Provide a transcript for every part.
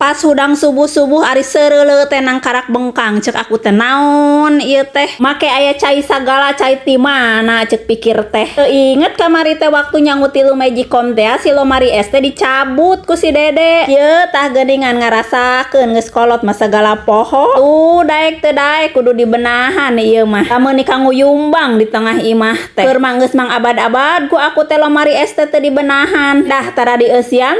Pas hudang subuh-subuh ari seureuleuh teh nangkarak bengkang, cek aku teh, naon ieu teh, make aya cai sagala, cai ti mana, cek pikir teh. Teu inget kamari teh waktu nyangu tilu magicom teh si lomari es teh dicabut ku si Dede. Ye tah, geuningan ngarasakeun geus kolot mah sagala poho. Tuh, daek teu daek kudu dibenahan ieu mah. Lamun kanguyumbang di tengah imah teh. Keur mah geus mang abad-abad ku aku teh lomari es teh teu dibenahan. Dah tara dieusian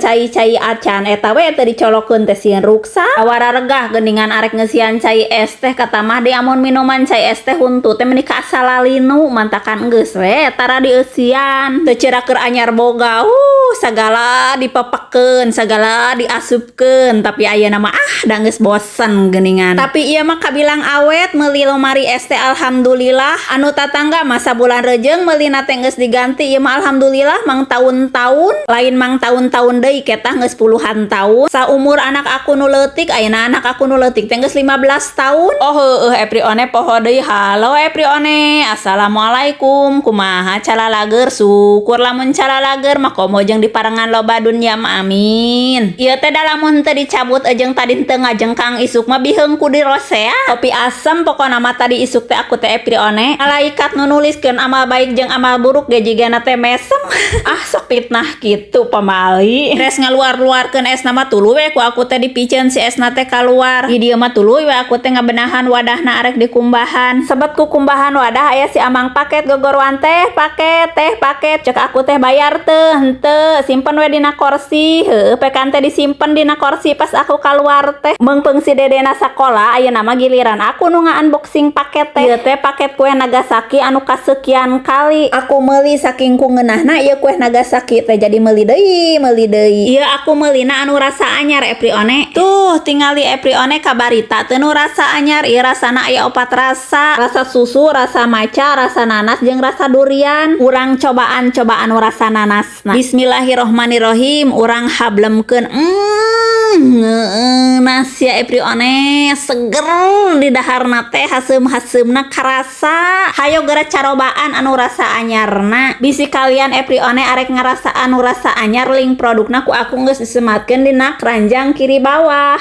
cai-cai acan, eta we teu dicolokeun teh sieun ruksak. Awara regah geuningan arek ngeusian cai es teh. Kata mah di amun minuman cai es teh huntu teh meuni kasalalinu, mantakan geus we tara dieusian. Teu cira keur anyar boga, sagala dipepekeun, sagala diasupkeun, tapi ayeuna mah ah, da geus bosen geuningan. Tapi ieu mah kabilang awet meuli lomari es teh, alhamdulillah. Anu tatangga mah sabulan rejeung meulina teh geus diganti, ieu mah alhamdulillah mang taun-taun, lain mang taun-taun deui, ketah geus puluhan tahun. Saumur anak aku nu leutik, ayeuna anak aku nu leutik teh geus 15 tahun. Oh heueuh, Eprione poho deui. Halo Eprione, assalamualaikum. Kumaha calalager? Syukur lamun calalager mah, komo jeung diparengan loba dunya mah, amin. Ieu teh da lamun teu dicabut jeung tadi teu ngajengkang, isuk mah biheung ku dirosea. Kopi asem pokona mah tadi isuk teh aku teh, Eprione. Malaikat nu nuliskeun amal baik jeung amal buruk ge jigana teh mesem. Ah, sok fitnah kitu pamali. Res ngaluar-luarkeun esna mah tuluy we ku aku teh dipiceun si esna teh kaluar. Di dieu mah tuluy we aku teh ngabenahan wadahna arek dikumbahan. Sebet ku kumbahan wadah aya si amang paket gogoroan, "Teh paket, teh paket." Cek aku teh, "Bayar teu?" "Henteu, simpen we dina korsi." Heueuh, pekan teh disimpen dina korsi pas aku kaluar teh. Meungpeung si dedena sakola, ayeuna mah giliran aku nu nga-unboxing paket teh. Ieu teh paket kue Nagasaki anu kasekian kali. Aku meuli saking ku ngeunahna ieu kue Nagasaki teh, jadi meuli deui, meuli deui. Ieu aku meulina anu rasa anyar, Eprione. Tuh, tingali Eprione, kabarita teu nu rasa anyar? Ieu rasana aya opat rasa. Rasa susu, rasa matcha, rasa nanas jeung rasa durian. Urang cobaan, coba anu rasa nanasna. Bismillahirrohmanirrohim, urang hablemkeun. Ngeunah sia, Eprione, seger di daharna teh, haseum-haseumna karasa. Hayo geura carobaan anu rasa anyarna. Bisi kalian Eprione arek ngarasa anu rasa anyar, link produkna ku aku geus disematkeun dina keranjang kiri bawah.